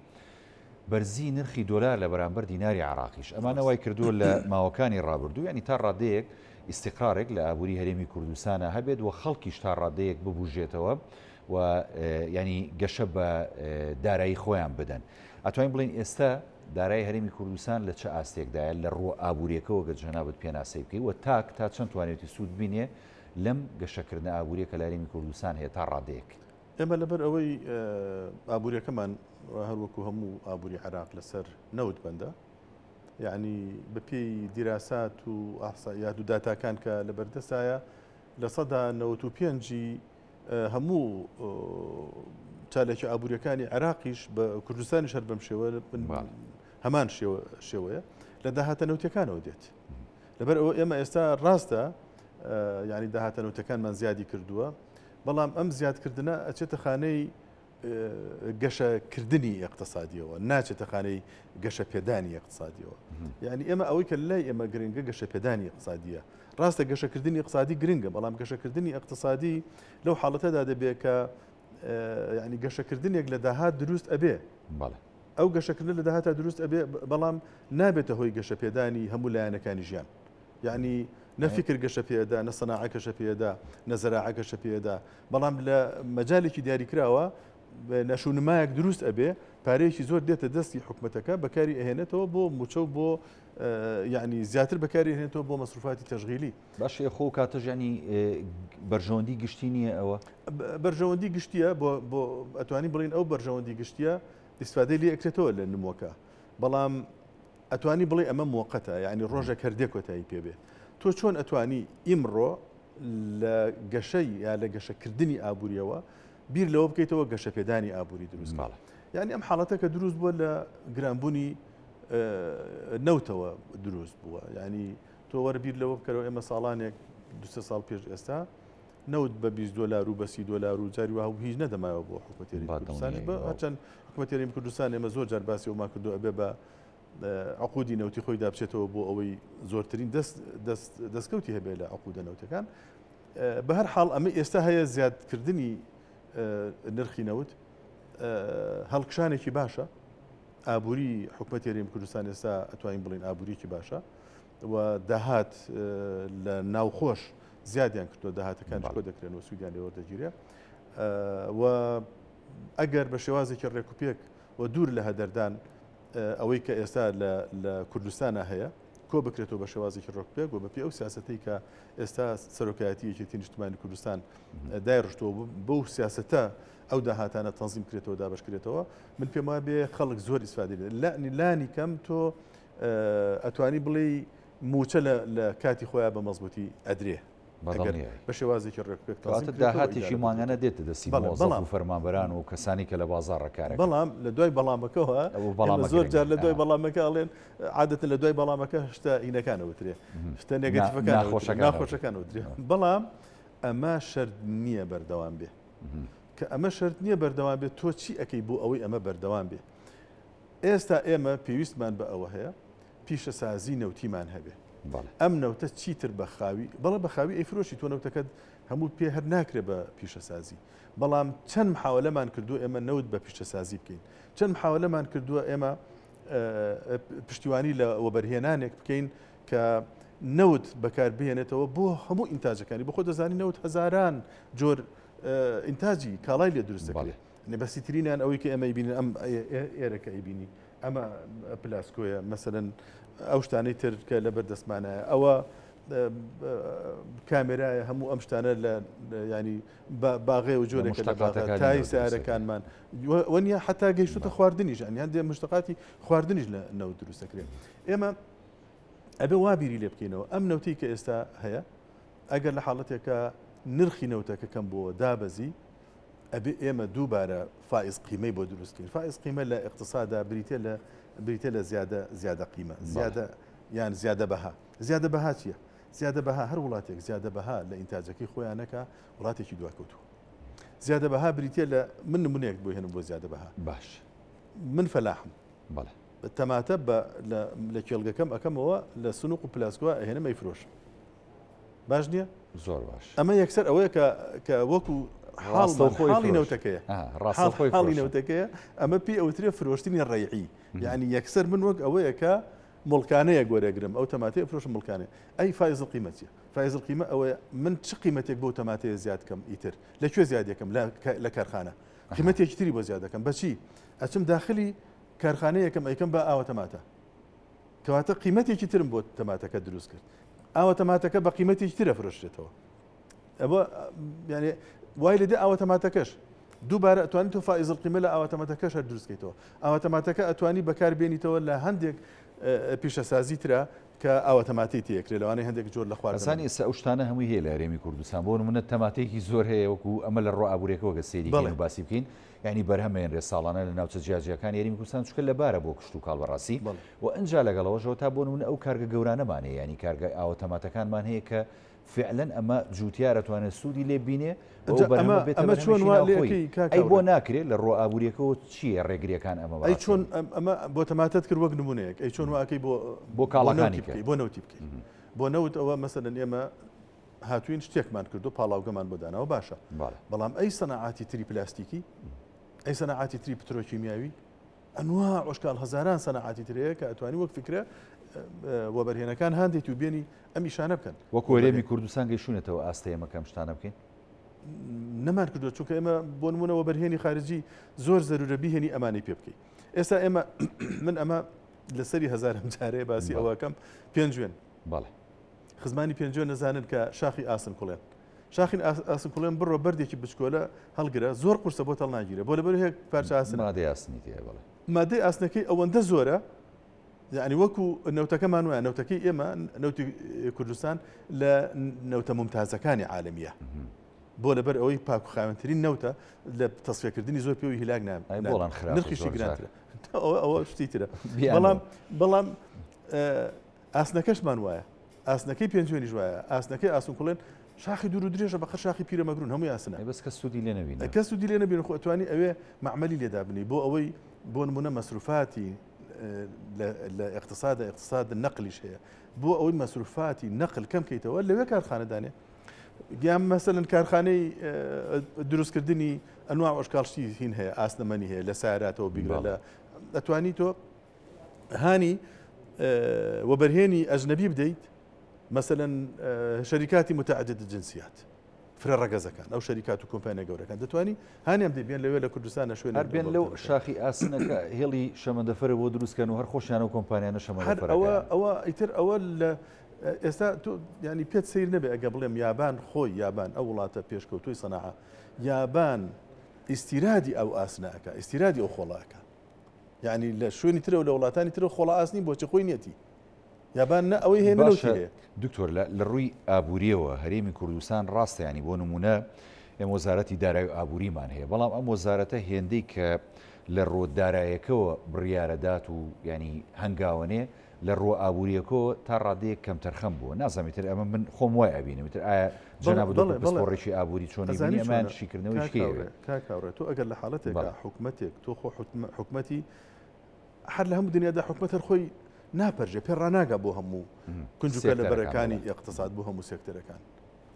بەرزی نرخی دۆلار لە بەرامبەر دیناری عراقیش ئەمانە وای کردووە لە ماوەکانی ڕابردوو ینی تا ڕادەیەک ئیستیقرارێک لە ئابووری هەرێمی کوردستانە هەبێت و خەڵکیش تا ڕادەیەک ببوژێتەوە و ینی گەشە بە دارایی خۆیان بدەن ئەتوانین بڵێین ئێستا دارایی هەرێمی کوردستان لە چ ئاستێکدایە لە ڕووە ئابووریەکەوە گەر جەنابت پێناسەی بکەی و تاک تا چەند توانیوێتی سوود بینێ لەم گەشەکردنە ئابووریە کە لە هەرێمی کوردستان هەیە تا ڕادەیەک؟ ئێمە لەبەر ئەوەی ئابووریەکەمان هەروەکو هەموو ئابووری عێراق لەسەر نەوت بەندە یعنی بەپێی دیراسات و ئەحسائیات و داتاکان کە لەبەردەستایە 95% هەموو چالاکی ئابووریەکانی عێراقیش بە کوردستانیش هەر بەم شێوە هەمان شێوەیە لە داهاتە نەوتەکانەوە دێت لەبەر ئەوە ئێمە ئێستا ڕاستە ینی داهاتە نەوتەکانمان زیادی کردووە بەڵام ئەم زیادکردنە ئەچێتە خانەی گەشەکردنی ئیقتسادیەوە ناچێتە خانەی گەشەپێدانی ئیقتسادیەوە یعنی ئێمە ئەوەی کە لای ئێمە گرنگە گەشەپێدانی ئیقتسادیە ڕاستە گەشەکردنی ئیقتسادی گرنگە بەڵام گەشەکردنی ئیقتسادی لەو حاڵەتەدا دەبێت کە یعنی گەشەکردنێک لە داهات دروست ئەبێ ئەو گەشەکردن لە داهاتە دروست ئەبێ بەڵام نابێتە هۆی گەشەپێدانی هەموو لایەنەکانی ژیان یعنی نە فکر گەشە پێدا نە سەناعە گەشە پێدا نە زەراعە گەشە پێدا بەڵام لە مەجالێکی دیاریکراوە نەشونمایەک دروست ئەبێ پارەیەکی زۆر دێتە دەستی حکومەتەکە بەکاری ئەهێنێتەوە بۆ موچە و بۆ یعنی زیاتر بەکاری هێنێتەوە بۆ مەسروفاتی تەشغیلی. باشە خۆ کاتەش ینی بەرژەوەندی گشتی نییە ئەوە؟ بەرژەوەندی گشتیە بۆ بۆ ئەتوانی بڵین ئەو بەرژەوەندی گشتیە ئیسفادەی لێ ئەکرێتەوە لە نموەکە بەڵام ئەتوانی بڵێ ئەمە موقتە یعنی ڕۆژێک هەر دێ کۆتایی پێ بێ تۆ چۆن ئەتوانی ئیمڕۆ لە گەشەی یا لە گەشەکردنی ئابووریەوە بیر لەوە بکەیتەوە گەشەپێدانی ئابووری دروست بکەیت. یعنی ئەم حاڵەتە کە دروست بووە لە گرانبوونی نەوتەوە دروست بووە یعنی تۆ وەرە بیر لەوە بکەرەوە ئێمە ساڵانێک دوسێ ساڵ پێش ئێستا نەوت بە 20 دلار و بە 30 دلار و جاری واه هیچ نەدەمایەوە بۆ حکوومەتی هەرێمی کوردستان هەرچەند حکوومەتی هەرێمی کوردستان ئێمە زۆر جار باسی ئەومان کردو ئەبێ بە عقودی نەوتی خۆیدا بچێتەوە بۆ ئەوەی زۆرترین دەست دەست دەستکەوتی هەبێت لە عقودە نەوتەکان بە هەر حاڵ ئەمە ئێستا هەیە زیادکردنی نرخی نەوت هەڵکشانێکی باشە ئابووری حکومەتی هەرێمی کوردستان ئێستا ئەتوانین بڵین ئابووریکی باشە و داهات لە ناوخۆش زیادیان کردووە داهاتەکان کۆ دەکرێن و سوودیان لێ وەردەگیرێ و ئەگەر بە شێوازێکی ڕێکوپێک و دوور لە هەدەردان ئەوەی کە ئێستا لە کوردستانە هەیە کۆ بکرێتەوە بە شێوازێکی ڕێکوپێک و بەپێی ئەو سیاسەتەی کە ئێستا سەرۆکایەتی یەکێتی نیشتمانی کوردستان دایڕشتووە بەو سیاسەتە ئەو داهاتانە تەنزیم کرێتەوە دابەشکرێتەوە من پێم وابێ خەڵک زۆر ئیسفادەی لێ لانی کەم تۆ ئەتوانی بڵێی موچە لە کاتی خۆیان بە مەزبوتی ئەدرێ. بە شێوازێکی ڕێکوپێک تەنزیم داهاتێکی مانگانە دێتە دەستی بەڵام و فەرمانبەران و کەسانی کە لە بازاڕە کارەکەن. بەڵام لە دوای بەڵامەکەوە زۆر جار لە دوای بەڵامەکە ئەڵێن عادەتەن لە دوای بەڵامەکە شتە ئینەکان ئەوترێ شتە negative ەکان ناخۆشەکان ئەوترێ بەڵام ئەمە شەرت نییە بەردەوام بێ. کە ئەمە شەرت نییە بەردەوام بێت تۆ چی ئەەکەی بۆ ئەوەی ئەمە بەردەوام بێ ئێستا ئێمە پێویستمان بە ئەوە هەیە پیشەسازی نەوتیمان هەبێ ئەم نەوتە چیتر بە خاوی بەڵێ بە خاوی ئەیفرۆشی تۆ نەوتەکەت هەموو پێ هەر ناکرێ بە پیشەسازی بەڵام چەند محاولەمان کردو ئێمە نەوت بە پیشەسازی بکەین چەند محاولەمان کردووە ئێمە پشتیوانی لە وەبەرهێنانێک بکەین کە نەوت بەکار بهێنێتەوە بۆ هەموو ئینتاجەکانی بەخۆ دەزانی نەوت هەزاران جۆر ئینتاجی کاڵای لێ دروست دەکرێت بەسیترینیان ئەوەی کە ئێمە ئەیبینین ئەم ئێرەکە ئەیبینی ئەمە پلاسکۆیە مەسەلەن ئەو شتانەی تر کە لەبەر دەستمانایە ئەوە کامێرایە هەموو ئەم شتانە لە ینی باغێ و جۆرێک لە تای سیارەکانمان وەنیە حتا گەیشتە خواردنیش ئەنی هەندێک مشتقاتی خواردنیش لە نەوت دروست دەکرێت ئێمە ئەبێ وا بیری لێ بکەینەوە ئەم نەوتی کە ئێستا هەیە ئەگەر لە حاڵەتێکە نرخی نەوتەکە کەم بووە دابەزی ئەبێ ئێمە دووبارە فائز قیمەی بۆ دروست کەین. فائز قیمە لە ئیقتسادا بریتیە لە بریتیە لە زیادە زیادە قیمە زیادە یان زیادە بەها. زیادە بەها چییە؟ زیادە بەها هەر وڵاتێک زیادە بەها لە ئینتاجەکەی خۆیان نەکا وڵاتێکی دواکەوتووە. زیادە بەها بریتیە لە من نمونەیەک بۆ هێنم بۆ زیادە بەها. باش. من فەلاحم. بەڵێ. تەماتە بە لە کێڵگەکەم ئەکەمەوە لە سنوق و پلاسکۆ ئەهێنم ئەیفرۆشم. باش نییە؟ زۆر باش. ئەمە یەکسەر ئەوەیە کە کە وەکو حاڵی نەوتەکەیە حاڵی نەوتەکەیە ئەمە پێی ئەوترێ فرۆشتنی ڕێعی یعنی یەکسەر من وەک ئەوەیە کە مڵکانەیە گۆرەگرم ئەو تەماتەیە فرۆشم مڵکانێ ئەی فایز قیمە چیە فایز قیمە ئەوەیە من چ قیمەتێک بۆ تەماتەیە زیاد کەم ئیتر لە کوێ زیاد یەکەم لە کارخانە قیمەتێکی تری بۆ زیاد دەکەم بەچی ئەچم داخلی کارخانەیەکەم ئەیکەم بە ئاوە تەماتە کەواتە قیمەتێکی ترم بۆ تەماتەکە دروست کرد ئاوە تەماتەکە بە قیمەتێکی ترە فرۆشرێتەوە ئەوە یعنی وای لێ دێ ئاوە تەماتەکەش دووبارە ئەتوانی تۆ فائز القیمە لە ئاوە تەماتەکەش هەر دروست کەیتەوە ئاوە تەماتەکە ئەتوانی بەکار بێنیتەوە لە هەندێک پیشەسازی ترە کە ئاوە تەماتەی تێکرێ لەوانەیە هەندێک جۆر لە خواردن ئەزانی ئێستا ئەو شتانە هەمووی هەیە لە هەرێمی کوردستان بۆ نمونە تەماتەیەکی زۆر هەیە وەکو ئەمە لە ڕووە ئابووریەکەوە گەر سەیری کەین و باسی بکەین یانی بەرهەم ئەهێنرێت ساڵانە لە ناوچە جیاجیاکانی هەرێمی کوردستان چونکە لەبارە بۆ کشتوکاڵ بەڕاستی و ئنجا لەگەڵ ئەوەشەوە تا بۆ نمونە ئەو کارگە گەورانەمان هەیە یانی کارگە ئاوە تەماتەکانمان هەیە کە فعلەن ئەمە جوتیار ئەتوانێت سوودی لێ بینێ و ئەو بەرهەمە بێتە ئەمە چۆن بەرهەمێکی وا ناوخۆیی لێکەی کاک ئەی بۆ هاوڕێ؟ ناکرێت لە ڕووە ئابووریەکەوە چییە ڕێگریەکان ئەمە ئەی بەڕاستی چۆن ئەمە بۆ تەماتەت کرد وەک نمونەیەک ئەی چۆن وا ئەکەی بۆ بۆ بۆ کاڵاکانی نەوتی کە بکەی بۆ نەوتی بکەی بۆ نەوت ئەوە مەسەلەن ئێمە هاتوین شتێکمان کردو پاڵاوگەمان بۆ داناوە باشە بەڵام ئەی سەناعاتی تری پلاستیکی ئەی سەناعاتی تری پترۆکیمیاوی ئەنوا ئۆشکال هەزاران سەناعاتی ترەیە کە ئەتوانی وەک فکرە وەبەرهێنەکان هاندێت و بێنی ئەم ئیشانە بکەن. وەکو هەرێمی کوردستان گەیشتوونەتەوە ئاستە ئێمە کە ئەم شتانە بکەین؟ نەمان کردووە چونکە ئێمە بۆ نمونە وەبەرهێنی خارجی زۆر زەرورە بیهێنی ئەمانەی پێ بکەی ئێستا ئێمە من ئەمە لەسەری هەزارم جارەیە باسی ئەوەکەم پێنجوێن بەڵێ خزمانی پێنجوێن نەزانن کە شاخی ئاسن کوڵێن شاخی ئاسن کوڵێن بڕۆ بەردێکی بچکۆلە هەڵگرە زۆر قورسە بۆ تەڵ ناگیرە بۆ لەبەر هەیە پارچە ئاسن مادەی ئاسنی تێیە بەڵێ مادەی ئاسنەکەی ئەوەندە زۆرە یعنی وەکو نەوتەکەمان وایە نەوتەکەی ئێمە نەوتی کوردستان لە نەوتە ممتازەکانی عالمیە بۆ لەبەر ئەوەی پاک و خاوێنترین نەوتە لە تەسفیەکردنی زۆر پێوی هیلاک نابێت نرخیشی گرانترە ئەوە شتی ترە بەڵام بەڵام ئاسنەکەشمان وایە ئاسنەکەی پێنجوێنیش وایە ئاسنەکەی ئاسن کوڵێن شاخی دوور و درێژە بەقەر شاخی پیرەمەگرون هەمووی ئاسنە بەس کەس سوودی لێ نەبینی کەس سوودی لێ نەبینی خۆ ئەتوانی ئەوێ مەعمەلی لێ دابنی بۆ ئەوەی بۆ نمونە مەسروفاتی لە اقتصادە اقتصاد نەقلیش هەیە بۆ ئەوەی مەسروفاتی نەقل کەم کەیتەوە لەوێ کارخانە دانێ گیان مەسەلەن کارخانەی دروستکردنی ئەنوا ئۆشکاڵشتی هین هەیە ئاسنەمەنی هەیە لە ساراتەوە بیگرە لە ئەتوانی تۆ هانی وەبەرهێنی ئەجنەبی بدەیت مەسەلەن شەریکاتی متعدد الجنسیات فرە ڕەگەزەکان ئەو شەریکات و کۆمپانیا گەورەکان دەتوانی هانیان بدەیت بێن لەوێ لە کوردستان لە شوێنێک هەر بێن لەو شاخی ئاسنەکە هێڵی شەمەندەفەرە بۆ دروستکەن و هەر خۆشیان و کۆمپانیانە شەمەندەفەرەکە ئەوە ئەوە ئیتر ئەوە لە ئێستا تۆ ینی پێت سیر نەبێ ئەگە بڵێم یابان خۆی یابان ئەو وڵاتە پێشکەوتوی سەناعە یابان ئیستیرادی ئەو ئاسنە ئەکا ئیستیرادی ئەو خۆڵە ئەکا یعنی لە شوێنی ترەوە لە وڵاتانی ترەوە خۆڵە ئاسنی بۆچی خۆی نیەتی یابان نە ئەوەی هەیە نە باشە نەوتی هەیە. دکتۆر لە لە ڕووی ئابووریەوە هەرێمی کوردستان ڕاستە ینی بۆ نمونە ئێمە وەزارەتی دارایی و ئابووریمان هەیە بەڵام ئەم وەزارەتە هێندەی کە لە ڕووە دارایەکەوە بڕیارەدات و ینی هەنگاوەنێ لە ڕووە ئابووریەکەوە تا ڕادەیەک کەمتەرخەم بووە نازانم ئیتر ئەمە من خۆم وای ئەبینم ئیتر ئایا جەنابت وەکو پسپۆڕێکی ئابووری چۆن ئەبینی ئەمەیان شیکردنەوەی شکێ ئەوێ؟ کاک هاوڕێ تۆ ئەگەر لە حاڵەتێکا حکومەتێک تۆ خۆ حکومەتی هەر لە هەموو دنیادا حکومەت هەر خۆی ناپەرژێ پێ ڕناگا بۆ هەموو کنجوکە لە بەرەکانی اقتصاد بۆ هەموو سێکتەرەکان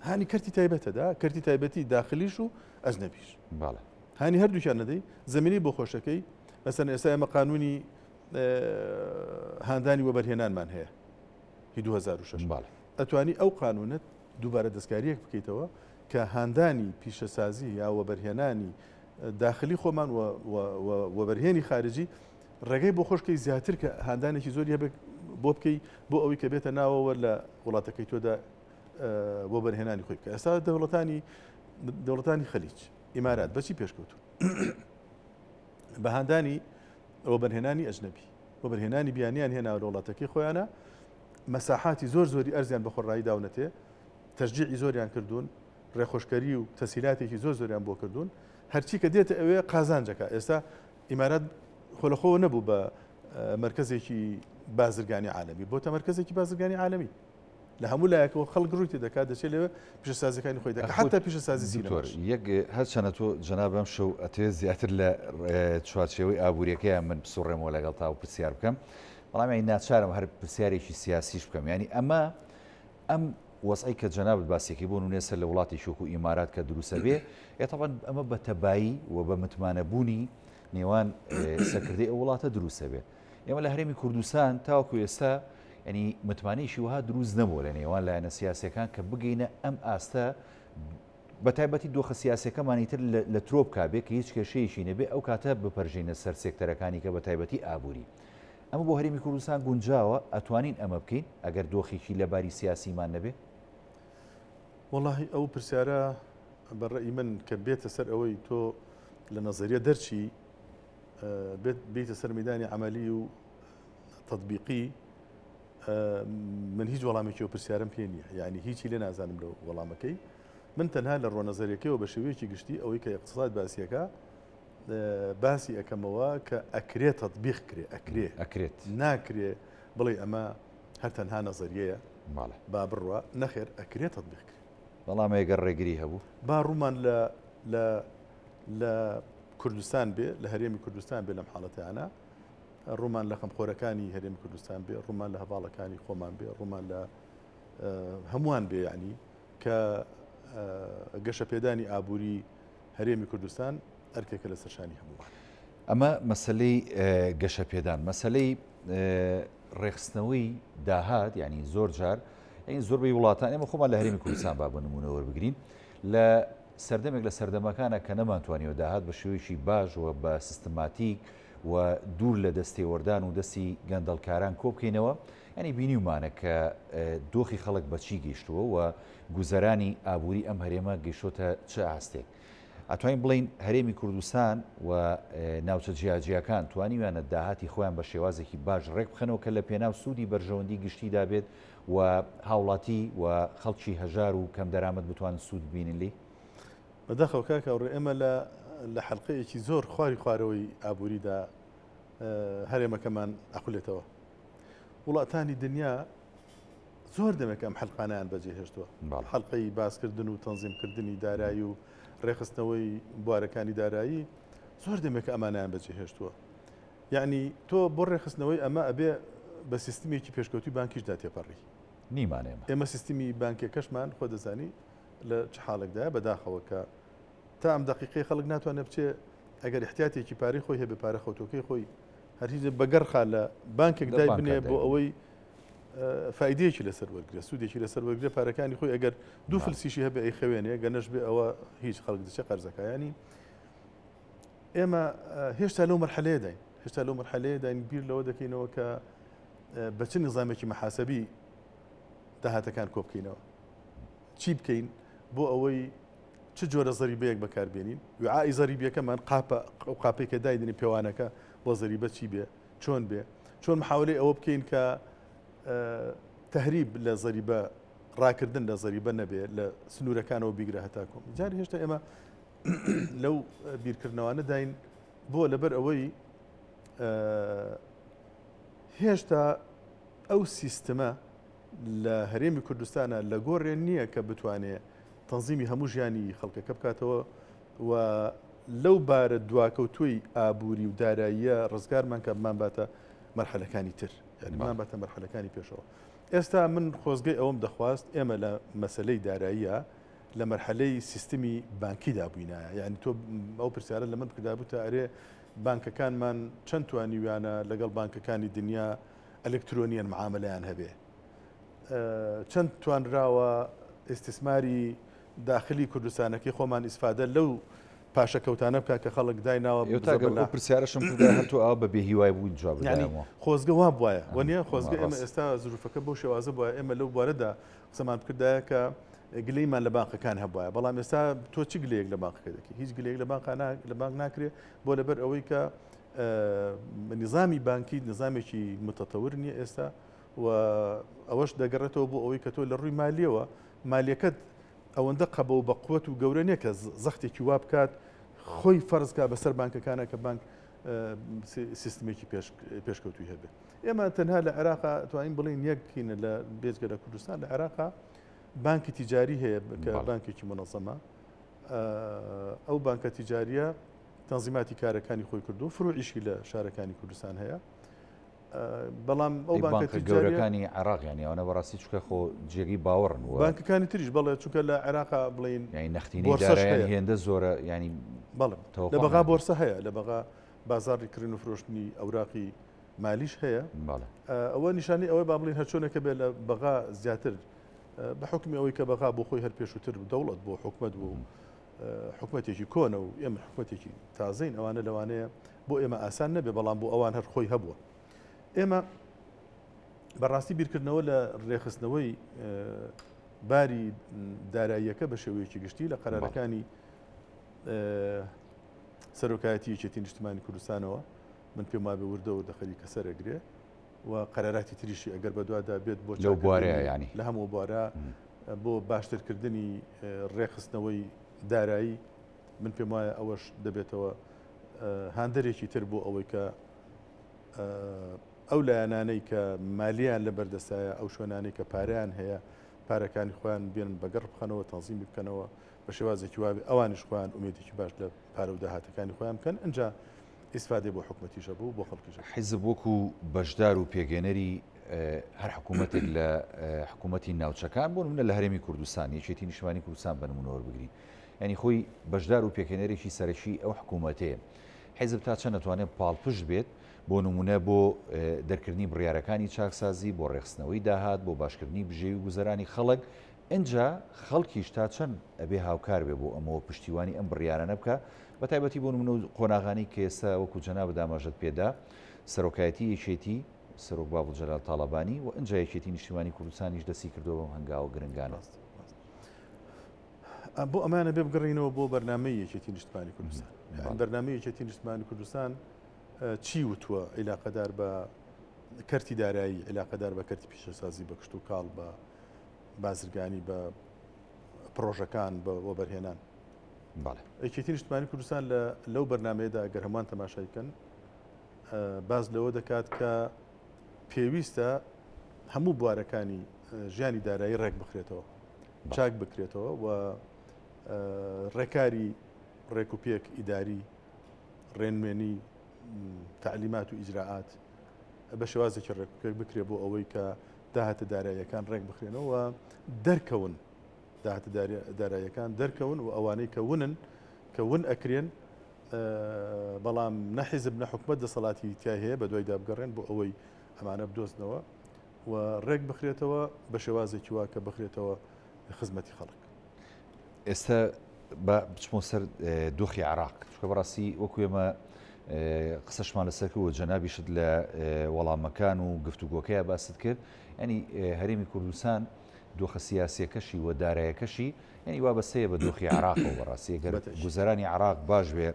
هانی کەرتی تایبەتەدا کەرتی تایبەتی داخلیش و ئەجنەبیش بەڵێ هانی هەردووکیان نەدەی زمینی بۆ خۆشەکەی مەسەن ئێستا ئێمە قانونی هاندانی وەبەرهێنانمان هەیە هی 2006 بەڵێ. ئەتوانی ئەو قانونەت دووبارە دەستکاریەک بکەیتەوە کە هاندانی پیشەسازی یا وەبەرهێنانی داخلی خۆمان وەبەرهێنی خارجی ڕێگەی بۆ خۆشکەی زیاتر کە هاندانێکی زۆری هەبێت بۆ بکەی بۆ ئەوەی کە بێتە ناوەوە لە وڵاتەکەی تۆدا وەبەرهێنانی خۆی بکە ئێستا دەوڵەتانی دەوڵەتانی خەلیج ئیمارات بەچی پێشکەوتون بە هاندانی وەبەرهێنانی ئەجنەبی وەبەرهێنانی بیانیان هێناوە لە وڵاتەکەی خۆیانە مەساحاتی زۆر زۆری ئەرزیان بە خۆڕایی داونەتێ تەشجیعی زۆریان کردوون ڕێخۆشکەری و تەسهیلاتێکی زۆر زۆریان بۆ کردوون هەرچی کە دێتە ئەوێ قازانجەکە ئێستا ئیمارات خۆ لە خۆوە نەبوو بە مەرکەزێکی بازرگانی عالەمی بۆتە مەرکەزێکی بازرگانی عالەمی لە هەموو لایەکەوە خەڵک ڕووی تێدەکات دەچێت لەوێ پیشەسازیەکانی خۆی دەکات حتا پیشەسازی دکتۆر یەک هەرچەنە تۆ جەناب ئەم شەو ئەتەوێت زیاتر لە چوارچێوەی ئابووریەکەیان من بسوڕێمەوە لەگەڵ تا و پرسیار بکەم بەڵام یانی ناچارم هەر پرسیارێکی سیاسیش بکەم یانی ئەمە ئەم وەزعی کە جەنابت باسیەکەی بۆ نمونە سەر لە وڵاتێکی وەکو ئیمارات کە دروستە بێ ئێ تەبعەن ئەمە بە تەبایی و بە متمانەبوونی نێوان سەرکردەی ئەو وڵاتە دروستە بێ ئێمە لە هەرێمی کوردستان تاوەکو ئێستا ینی متمانەیەکی وەها دروست نەبووە لە نێوان لایەنە سیاسەکان کە بگەینە ئەم ئاستە بە تایبەتی دۆخە سیاسەکەمانی تر لە ترۆپکا بێ کە هیچ کێشەیەکی نەبێ ئەو کاتە بپەرژینە سەر سێکتەرەکانی کە بە تایبەتی ئابووری. ئەمە بۆ هەرێمی کوردستان گونجاوە ئەتوانین ئەمە بکەین ئەگەر دۆخێکی لەباری سیاسیمان نەبێ؟ وەڵاهی ئەو پرسیارە بە ڕەئی من کە بێتە سەر ئەوەی تۆ لە نەزەریە دەرچی بێت بیتە سەر میدانی عملی و تطبیقی من هیچ وەڵامێکی و پرسیارم پێ نییە یعنی هیچی لێ نازانم لە وەڵامەکەی من تەنها لە ڕۆنەزەرەکەیەوە بە شێوەیەکی گشتی ئەوەی کە اقتصاد باسیەکە باسی ئەەکەمەوە کە ئەکرێ تطبیق کرێ ئەکرێ ئەکرێت ناکرێ بڵێ ئەمە هەر تەنها نەزەریەیە با بڕوا نەخێر ئەکرێ تطبیق کرێ بەڵام ئەگەر ڕێگری هەبوو با ڕوومان لە لە لە کوردستان بێ لە هەرێمی کوردستان بێ لەم حاڵەتیانە ڕوومان لە خەمخۆرەکانی هەرێمی کوردستان بێ ڕوومان لە هەواڵەکانی خۆمان بێ ڕوومان لە هەمووان بێ ینی کە گەشەپێدانی ئابووری هەرێمی کوردستان ئەرکێکە لەسەر شانی هەمووان. ئەمە مەسلەی گەشەپێدان مەسلەی ڕێخستنەوەی داهات یعنی زۆر جار یعنی زۆربەی وڵاتان ئێمە خۆمان لە هەرێمی کوردستان با بە نمونە وەربگرین لە سەردەمێک لە سەردەمەکانە کە نەمانتوانیوە داهات بە شێوەیەکی باش و بە سیستماتیک و دوور لە دەستێوەردان و دەستی گەندەڵکاران کۆبکەینەوە یعنی بینیومانە کە دۆخی خەڵک بەچی گەیشتووە و گوزەرانی ئابووری ئەم هەرێمە گەیشتۆتە چ ئاستێک ئەتوانین بڵێین هەرێمی کوردستان و ناوچە جیاجیاکان توانیویانە داهاتی خۆیان بە شێوازێکی باش ڕێک بخەنەوە کە لە پێناو سوودی بەرژەوەندی گشتیدا بێت و هاوڵاتی و خەڵکی هەژار و کەمدەرامەت بتوانن سوود ببینن لێی؟ بەداخەوە کاک هاوڕێ ئێمە لە لە حەلقەیەکی زۆر خواری خوارەوەی ئابووریدا هەرێمەکەمان ئەخولێتەوە. وڵاتانی دنیا زۆر دەمێکە ئەم حەلقانەیان بەجێهێشتووە. حەلقەی باسکردن و تەنزیمکردنی دارایی و ڕێکخستنەوەی بوارەکانی دارایی زۆر دەمێکە ئەمانیان بەجێهێشتووە. یعنی تۆ بۆ ڕێکخستنەوەی ئەمە ئەبێ بە سیستمێکی پێشکەوتوی بانکیشدا تێپەڕی. نیمان ئێمە. ئێمە سیستمی بانکیەکەشمان خۆ دەزانی لە چ حاڵێکدایە بەداخەوە کە تا ئەم دەقیقەی خەڵک ناتوانێت بچێ ئەگەر احتیاتێکی پارەی خۆی هەبێ پارە خەوتۆکەی خۆی هەر هیچ بەگەڕخا لە بانکێک دای بنێ بۆ ئەوەی فیدەیەکی لەسەر وەرگێ سوودێکی لەسەر وەرگێ پارەکانی خۆی ئەگەر دوو فلسیشی هەبێ ئەی خەوێنێ گەنەش بێ ئەوە هیچ خەڵک دەچێ قەرزەکایانی ئێمە هێشتا لەو مەرحەلەیەداین هێشتا لەو مەرحەلەیەداین بیر لەوە دەکەینەوە کە بە چ نظامێکی محاسبی داهاتەکان کۆ بکەینەوە چی بکەین بۆ ئەوەی چ جۆرە زەریبەیەک بەکاربێنین وعائی زەریبیەکەمان قاپە ئەو قاپەی کە دایدنی پێوانەکە بۆ زەریبە چی بێ چۆن بێ چۆن محاولەی ئەوە بکەین کە تهریب لە زەریبە ڕاکردن لە زەریبە نەبێ لە سنوورەکانەوە بیگرە هەتا کۆم جاری هێشتا ئێمە لەو بیرکردنەوانە داین بۆ لەبەر ئەوەی هێشتا. ئەو سیستمە لە هەرێمی کوردستانە لە گۆڕێ نییە کە بتوانێ تەنزیمی هەموو ژیانی خەڵکەکە بکاتەوە و لەو بارە دواکەوتووی ئابووری و داراییە ڕزگارمان کە بمانباتە مەرحەلەکانی تر یعنی بمانباتە مەرحەلەکانی پێشەوە. ئێستا من خۆزگەی ئەوەم دەخواست ئێمە لە مەسەلەی داراییە لە مەرحەلەی سیستمی بانکیدا بووینایە یعنی تۆ ئەو پرسیارە لە من بکردابوو تا ئەرێ بانکەکانمان چەند توانیویانە لەگەڵ بانکەکانی دنیا ئەلکترۆنیەن معاملەیان هەبێ چەند توانراوە ئیستیسماری داخلی کوردستانەکەی خۆمان ئیسفادە لەو پاشەکەوتانە بکە کە خەڵک دایناوە ئەو پرسیارەشم هەر تۆ ئاوا بە بێهیوای بووین جواب یعنی خۆزگە وا بواە وەنیە خۆزگە ئێمە ئێستا زروفەکە بۆ شێوازە بووە ئێمە لەو بوارەدا قسەمان بکردایە کە گلەیمان لە بانقەکان هەبواە بەڵام ئێستا تۆ چ گلەیەک لە بانقەکە دەکەی هیچ گلەیەک لە بانقا لە بانک ناکرێ بۆ لەبەر ئەوەی کە نظامی بانکی نظامێکی متەتەور نییە ئێستا و ئەوەش دەگەڕێتەوە بۆ ئەوەی کە تۆ لە ڕووی مالیەوە مالیەکەت ئەوەندە قەبە و بەقوت و گەورە نییە کە زەختێکی وا بکات خۆی فەرزکا بەسەر بانکەکانە کە بانک سیستمێکی پێشکەوتوی هەبێت ئێمە تەنها لە عێراق توانین بڵین یەکینە لە بێجگە لە کوردستان لە عێراق بانکی تیجاری هەیە کە بانکێکی منەزەمە ئەو بانکە تیجاریە تەنزیماتی کارەکانی خۆی کردو فروعیشی لە شارەکانی کوردستان هەیە بەڵام ئەو بانکە گەورەکانی عێراق یانی ئەوانە بەڕاستی چونکە خۆ جێگەی باوەڕن و بانکەکانی تریش بەڵێ چونکە لە عێراق بڵین یانی نەختینەی دارایان هێندە زۆرە ینی بەڵێ لە بەغا بۆرسە هەیە لە بەغا بازاڕی کڕین و فرۆشتنی ئەوراقی مالیش هەیە ئەوە نیشانی ئەوەی با بڵین هەرچۆنێکە بێ لە بەغا زیاتر بە حکمی ئەوەی کە بەغا بۆ خۆی هەر پێشووتر دەوڵەت بۆ حکومت بوو حکومەتێکی کۆنە و ئێمە حکومەتێکی تازەین ئەوانە لەوانەیە بۆ ئێمە ئاسان نەبێ بەڵام بۆ ئەوان هەر خۆی هەبووە ئێمە بەڕاستی بیرکردنەوە لە ڕێخستنەوەی باری داراییەکە بە شێوەیەکی گشتی لە قەرارەکانی سەرۆکایەتی یەکێتی نیشتمانی کوردستانەوە من پێم وابێ وردە وردە خەریکە سەرەگرێ و قەراراتی تریشی ئەگەر بەدوادا بێت بۆ لەو بوارەیە ینی لە هەموو بوارە بۆ باشترکردنی ڕێکخستنەوەی دارایی من پێم وایە ئەوەش دەبێتەوە هاندەرێکی تر بۆ ئەوەی کە ئەو لایەنانەی کە مالیان لە بەردەسایە ئەو شوێنانەی کە پارەیان هەیە پارەکانی خۆیان بێن بەگەڕ بخەنەوە تەنزیمی بکەنەوە بە شێوازێکی وابێ ئەوانیش خۆیان ئومێدێکی باش لە پارە و داهاتەکانی خۆیان بکەن ئەجا ئیسفادەی بۆ حکومەتیش هەبوو بۆ خەڵکیش هەبوو. حیزب وەکو بەشدار و پێکهێنەری هەر حکوومەتێک لە حکوومەتی ناوچەکان بۆ نمونە لە هەرێمی کوردستان یەکێتی نیشتمانی کوردستان بە نمونە وەربگرین یعنی خۆی بەشدار و پێکهێنەرێکی سەرەکی ئەو حکوومەتەیە حیزب تا چەند دەتوانێت پاڵپشت بێت بۆ نمونە بۆ دەرکردنی بڕیارەکانی چاکسازی بۆ ڕێکخستنەوەی داهات بۆ باشکردنی بژێوی گوزەرانی خەڵک ئینجا خەڵکیش تا چەند ئەبێ هاوکار بێ بۆ ئەمەوە پشتیوانی ئەم بڕیارانە بکا بە تایبەتی بۆ نمونە و قۆناغانەی کە ئێستا وەکو جەنابت ئاماژەت پێدا سەرۆکایەتی یەکێتی سەرۆک باڤڵ جەلال تاڵەبانی و ئینجا یەکێتی نیشتیمانی کوردستانیش دەستی کردووە بەم هەنگاوە گرنگانە. بۆ ئەمانە بێ بگەڕینەوە بۆ بەرنامەی یەکێتی نیشتمانی کوردستان بەرنامەی یەکێتی نیشتمانی کوردستان چی وتووە عیلاقەدار بە کەرتی دارایی عیلاقەدار بە کەرتی پیشەسازی بە کشت و کاڵ بە بازرگانی بە پڕۆژەکان بە وەبەرهێنان. یەکێتی نیشتمانی کوردستان لە لەو بەرنمەیەدا گەر هەمووان تەماشای بکەن باز لەوە دەکات کە پێویستە هەموو بوارەکانی ژیانی دارایی ڕێک بخرێتەوە چاک بکرێتەوە و ڕێکاری ڕێک و پێک ئیداری ڕێنمێنی تعلیمات و ئیجراعات بە شێوازێکی ڕێک و پێک بکرێ بۆ ئەوەی کە داهاتە داراییەکان ڕێک بخرێنەوە و دەرکەون داهاتە داراییەکان دەرکەون و ئەوانەی کە ونن کە ون ئەکرێن بەڵام نە حیزب نە حکومت دەسەڵاتی تیا هەیە بە دوایدا بگەڕێن بۆ ئەوەی ئەمانە بدۆزنەوە و ڕێک بخرێتەوە بە شێوازێکی وا کە بخرێتەوە خزمەتی خەڵک. ئێستا با بچمەوە سەر دۆخی عێراق چونکە بەڕاستی وەکو ئێمە قسەشمان لەسەر کرد و جەنابیشت لە وەڵامەکان و گفتوگۆکەیە باست کرد ینی هەرێمی کوردستان دۆخە سیاسیەکەشی و دارایەکەشی ینی وابەستەیە بە دۆخی عێراقەوە بەڕاستی گەر گوزەرانی عێراق باش بێ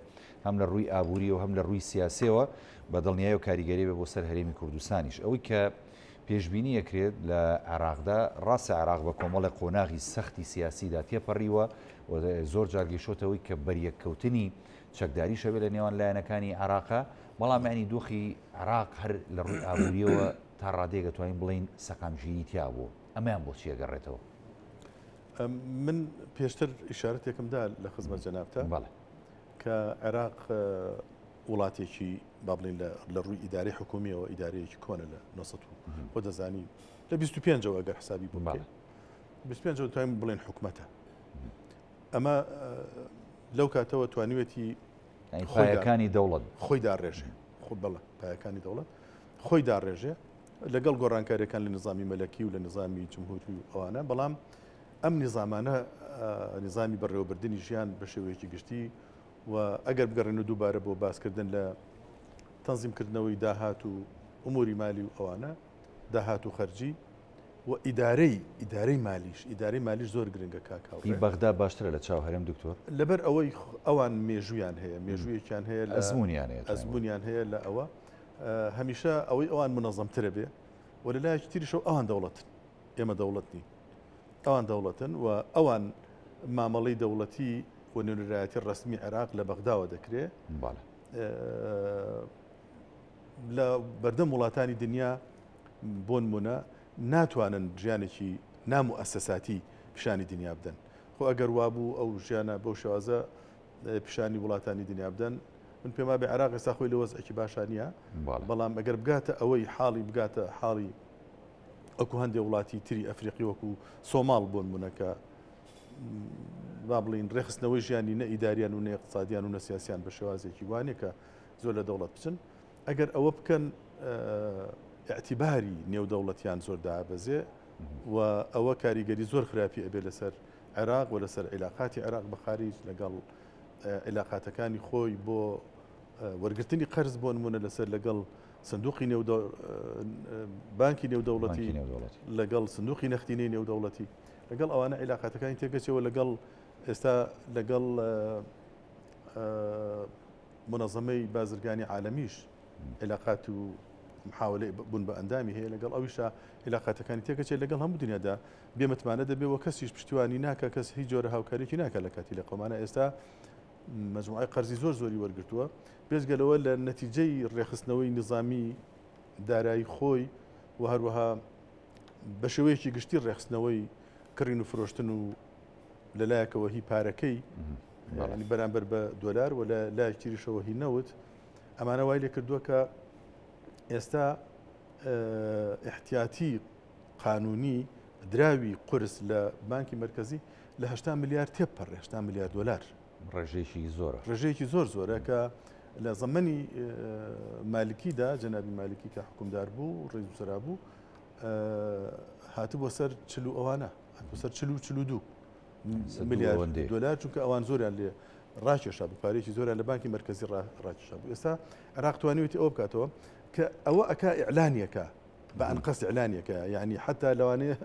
هەم لە ڕووی ئابووری و هەم لە ڕووی سیاسیەوە بە دڵنیایی و کاریگەری بێ بۆ سەر هەرێمی کوردستانیش ئەوەی کە پێشبینی ئەکرێت لە عێراقدا، ڕاستە عێراق بە کۆمەڵێک قۆناغی سەختی سیاسیدا تێپەڕیوە و زۆر جار گەیشتۆتە ئەوەی کە بەریەککەوتنی چەکداریش هەبێت لە نێوان لایەنەکانی عێراقا، بەڵام یانی دۆخی عێراق هەر لە ڕووی ئابوورییەوە. تا ڕادەیەک ئەتوانین بڵێین سەقامگیری تیا بوو، ئەمەیان بۆ چی ئەگەڕێتەوە؟ من پێشتر ئیشارەتێکم دا لە خزمەت جەنابتا بەڵێ. کە عێراق وڵاتێکی با بڵێین لە ڕووی ئیدارەی حکومیەوە ئیدارەیەکی کۆنە لە 900 خۆ دەزانی لە 25ەوە ئەگەر حسابی بۆ بکەین 25 توانین بڵێن حکومەتە ئەمە لەو کاتەوە توانیوێتی پایەکانی دەوڵەت خۆی داڕێژێ خۆ بەڵێ پایەکانی دەوڵەت خۆی داڕێژێ لەگەڵ گۆڕانکاریەکان لە نظامی مەلەکی و لە نظامی جمهوری و ئەوانە بەڵام ئەم نظامانە نظامی بەڕێوەبردننی ژیان بە شێوەیەکی گشتی و ئەگەر بگەڕێن و دووبارە بۆ باسکردن لە تەنزیمکردنەوەی داهات و ئوموری مالی و ئەوانە داهات و خەرجی و ئیدارەی ئیدارەی مالیش ئیدارەی مالیش زۆر گرنگە کاک هاوڕێ. هی بەغدا باشترە لە چاو هەرێم دکتۆر؟ لەبەر ئەوەی ئەوان مێژوویان هەیە مێژوویەکیان هەیە لە ئەزموونیان هەیە ئەزموونیان هەیە لە ئەوە هەمیشە ئەوەی ئەوان منەزەمترە بێ و لە لایەکی تریشەوە ئەوان دەوڵەتن ئێمە دەوڵەت نین ئەوان دەوڵەتن و ئەوان مامەڵەی دەوڵەتی و نوێنەرایەتی ڕەسمی عێراق لە بەغداوە دەکرێ بەڵێ. لە بەردەم وڵاتانی دنیا بۆنمونە ناتوانن ژیانێکی ناموئەسەساتی پیشانی دنیا بدەن خۆ ئەگەر وابوو ئەو ژیانە بەو شێوازە پیشانی وڵاتانی دنیا بدەن من پێم وابێ عێراق ئێستا خۆی لە وەزعێکی باشا نییە بەڵام ئەگەر بگاتە ئەوەی حاڵی بگاتە حاڵی ئەکو هەندێک وڵاتی تری ئەفریقی وەکو سۆماڵ بۆنمونە کە با بڵین ڕێخستنەوەی ژیانی نە ئیداریان و نە اقتصادیان و نە سیاسیان بە شێوازێکی وانە کە زۆر لە دەوڵەت بچن ئەگەر ئەوە بکەن ئیعتیباری نێودەوڵەتیان زۆر دابەزێ و ئەوە کاریگەری زۆر خراپی ئەبێ لەسەر عێراق و لەسەر عیلاقاتی عێراق بە خاریج لەگەڵ عیلاقاتەکانی خۆی بۆ وەرگرتنی قەرز بۆ نمونە لەسەر لەگەڵ سندوقی نێو بانکی نێودەوڵەتی لەگەڵ سندوقی نەختینەی نێودەوڵەتی لەگەڵ ئەوانە عیلاقاتەکانی تێگەچەوە لەگەڵ ئێستا لەگەڵ مونەزەمەی بازرگانی عالەمیش عیلاقات و محاولەی بوون بە ئەندامی هەیە لەگەڵ ئەویشا عیلاقاتەکانی تێکەچێت لەگەڵ هەموو دنیادا بێمتمانە دەبێ و کەسیش پشتیوانی ناکە کەس هیچ جۆرە هاوکاریی ناکە لە کاتی لە قەمانە ئێستا مجموعی قەرزی زۆر زۆری وەرگتووە بێجگەلەوە لە نەتیجەی ڕێخستنەوەی نظامی دارایی خۆی و هەروەها بە شێوەیەکی گشتی ڕێخستنەوەی کڕین و فرۆشتن و لەلایەکەوە هی پارەکەی یعنی بەرامبەر بە دۆلار و لە لایەکی تریشەوە هی نەوت ئەمانە وای لێ کردووە کە ئێستا احتیاتی قانونی دراوی قرس لە بانکی مرکزی لە 80 ملیار تێپەڕێ 80 ملیار دلار ڕێژەیەکی زۆرە ڕێژەیەکی زۆر زۆرە کە لە زەمەنی مالکیدا جەنابی مالکی کە حکومدار بوو ڕێز سەرا بوو هاتبووە سەر چل و ئەوانە هاتبوو سەر چل و 42 ملیار دۆلار چونکە ئەوان زۆریان لێ ڕاکێشا بوو پارێکی زۆریان لە بانکی مرکزی ڕاکێشا بوو ئێستا عێراق توانیوێتی ئەوە بکاتەوە کە ئەوە ئەک ئیعلانیەکە بە ئەنقەست ئیعلانیەکە یعنی حتا لەوانەیە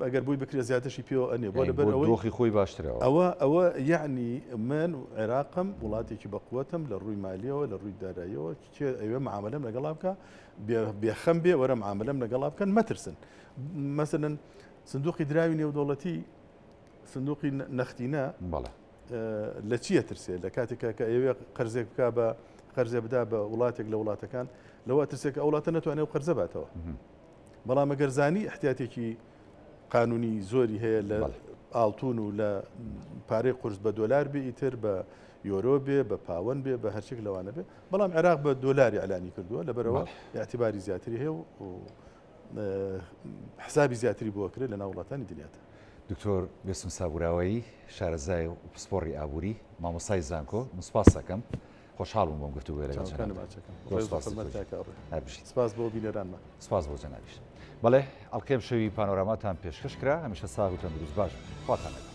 ئەگەر بۆی بکرێت زیاترشی پێوە ئەنێ بۆ لەبەر ئەوەی دۆخی خۆی باشترەوە ئەوە ئەوە یعنی من عێراقم وڵاتێکی بەقوەتم لە ڕووی مالیەوە لە ڕووی داراییەوە کێ ئەوێ معاملەم لەگەڵا بکە بێخەم بێ وەرە معاملەم لەگەڵا بکەن مەترسن مەسەلەن سندوقی دراوی نێودەوڵەتی سندوقی نەختینە بەڵێ لە چییە ترسێ لە کاتێکا کە ئەوێ قەرزێک بک بە قەرزێ بدا بە وڵاتێک لە وڵاتەکان لەوە ترسێک ئەو وڵاتە نتوانێت و قەرزە باتەوە بەڵام ئەگەر زانی احتیاتێکی قانونی زۆری هەیە لە ئاڵتون و لە پارەی قورس بە دۆلار بێ ئیتر بە یۆرۆ بێ بە پاوەن بێ بە هەرچێک لەوانە بێ بەڵام عێراق بە دۆلاری ئەلانی کردووە لەبەرەوە اعتباری زیاتری هەیە و حسابی زیاتری بۆ کرێت لە ناو وڵاتانی دنیادا. دکتۆر بێسم سابوراوەیی شارەزای و پسپۆڕی ئابووری مامۆستای زانکۆ من سپاست دەکەم خۆشحاڵ بووم بەم گفتوگۆیە لەگەڵ جەنابت. زۆر سپاس هەر بژیت. سپاس بۆ بینەرانمان. سپاس بۆ جەنابیشت. بەڵێ ئەڵقەی ئەمشەوی پانۆراماتان پێشکەش کرا هەمیشە ساغ و تەندروست باش بن. خواتان لەگەڵ.